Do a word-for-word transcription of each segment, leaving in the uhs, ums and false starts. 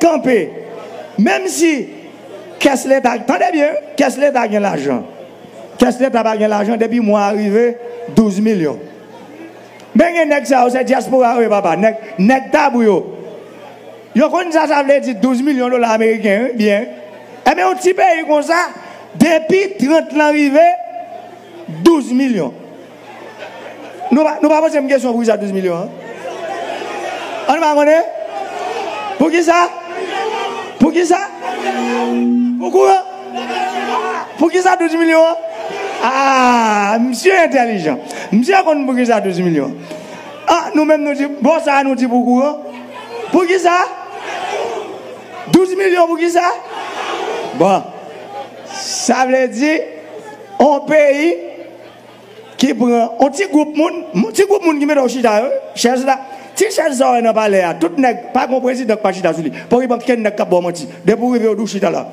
kanpe. Menm si kès Leta, tande byen, kès Leta gen lajan. Kès Leta pa gen lajan depi mwa a rive douz milyon. Men gen nèg sa yo, se dyaspora yo ye, papa. Nèg, nèg Tabou yo. Yo konn sa sa vle di douz milyon dola ameriken, wi, byen. Ebyen, yon ti peyi konsa, depi trant lan rive, douz milyon. Nou pa, nou pa poze m kesyon poukisa douz milyon an? An nou pa konnen? Poukisa? Poukisa? Pou kouran? Poukisa douz milyon an? Ah, misye entèlijan. Misye konn poukisa douz milyon. Ah, nou menm nou di, bon, sa a nou di pou kouran. Poukisa? Douz milyon poukisa? Bon, sa vle di, on peyi ki pran on ti gwoup moun, ti gwoup moun ki mete w chita yo, chèz la, ti chèz sa w wè nan palè a, tout nèg, pa gon prezidan k pa chita sou li. Poko gen okenn nèg k ap ba w manti. Depi w rive, yo di w chita la.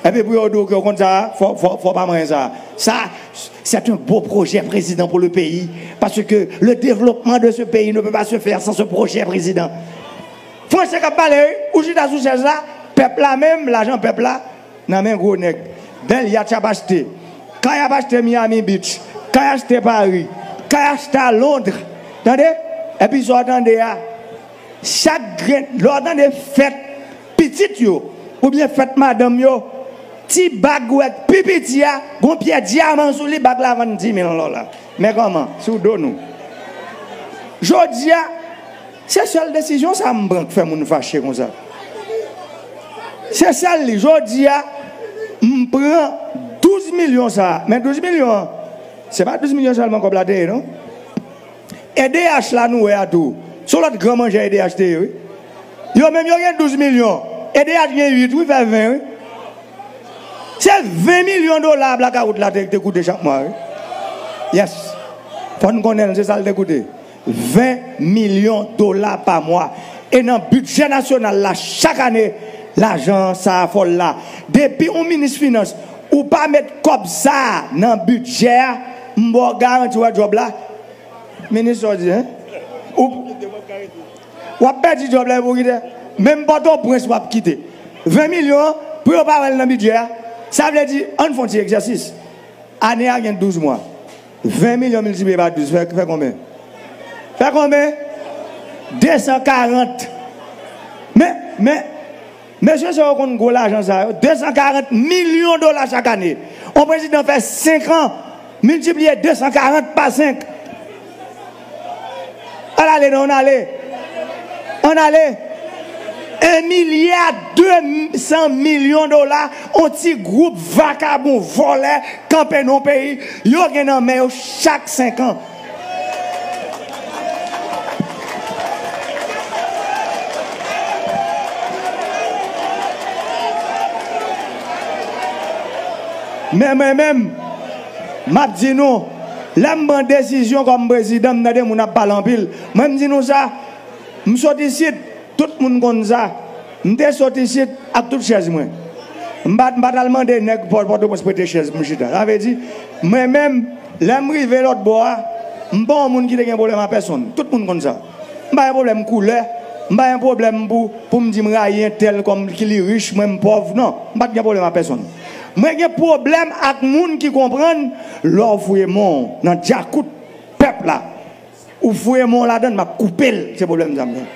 Epi pou yo di w ke w konn sa, fò, fò, fò pa manyen sa. Ça, c'est un beau projet, président, pour le pays. Parce que le développement de ce pays ne peut pas se faire sans ce projet, président. Franse k ap pale, wi. Ou chita sou chèz la, pèp la menm, lajan pèp la, nan men gwo nèg. Bèl yat y ap achte. Kay y ap achte Miami Beach. Kay achte Paris. Kay achte a Londres. Tande? Epi sa w tande a, chak grenn, lè w tande fèt pitit yo, oubyen fèt madanm yo, ti bag ou wè pi piti a, gon pyè dyaman sou li, bag la vann dis mil dola. Men kòman, sou do nou. Jodi a, se sèl desizyon sa m pran k fè moun fache konsa. Se sèl li. Jodi a, m pran douz milyon sa. Men douz milyon an, se pa douz milyon sèlman kòb la te ye, non. E D H la nou wè a tou. Se yon lòt gran manjè E D H te ye, wi. Yo menm yo gen douz milyon. E D H gen uit, wi, fè ven, wi. Se ven milyon dola blakawout la te, te koute chak mwa, wi. Yes. Fò n konnen l, se sa l te koute. Ven milyon dola pa mwa. E nan bidjè nasyonal la, chak ane, lajan sa a fòl la. Depi yon minis finans, ou pa met kòb sa a nan bidjè a, m ba w garanti, w wè djòb la. Minis sa w di, en? Ou, w ap pèdi djòb la epi w kite. Menm Pòtoprens w ap kite. Ven milyon an, pou yo pa wè l nan bidjè a, sa vle di, ann fè yon ti egzèsis. Ane a gen douz mwa. Ven milyon miltipliye pa douz, fè, fè konbyen? Fè konbyen? De san karant. Men, men, mesye sa yo konn gwo lajan sa yo. De san karant milyon dola chak ane. On prezidan fè senk an, miltipliye de san karant pa senk. Al ale non, ann ale. Ann ale. En milya de san milyon dola, on ti gwoup vakabon vòlè kanpe nan peyi, yo gen nan men yo chak senk an. Men mwen menm, m ap di nou, lè m pran desizyon kòm prezidan, m tande moun ap pale anpil. Mwen, m di nou sa, m sot isit, tout moun konn sa. M te sot isit ak tout chèz mwen. M pa, m pa t al mande nèg Pò-, Pòtoprens prete chèz pou m chita. Sa vle di, mwen menm, lè m rive lòt bò a, m pa yon moun ki te gen pwoblèm a pèsonn. Tout moun konn sa. M pa gen pwoblèm koulè, m pa gen pwoblèm pou, pou m di m rayi entèl kòm ki li rich, mwen m pòv. Non, m pa t gen pwoblèm a pèsonn. Mwen gen pwoblèm ak moun ki konprann lè w fouye men w nan djakout pèp la, ou fouye men w ladan l, m ap koupe l. Se pwoblèm sa m gen.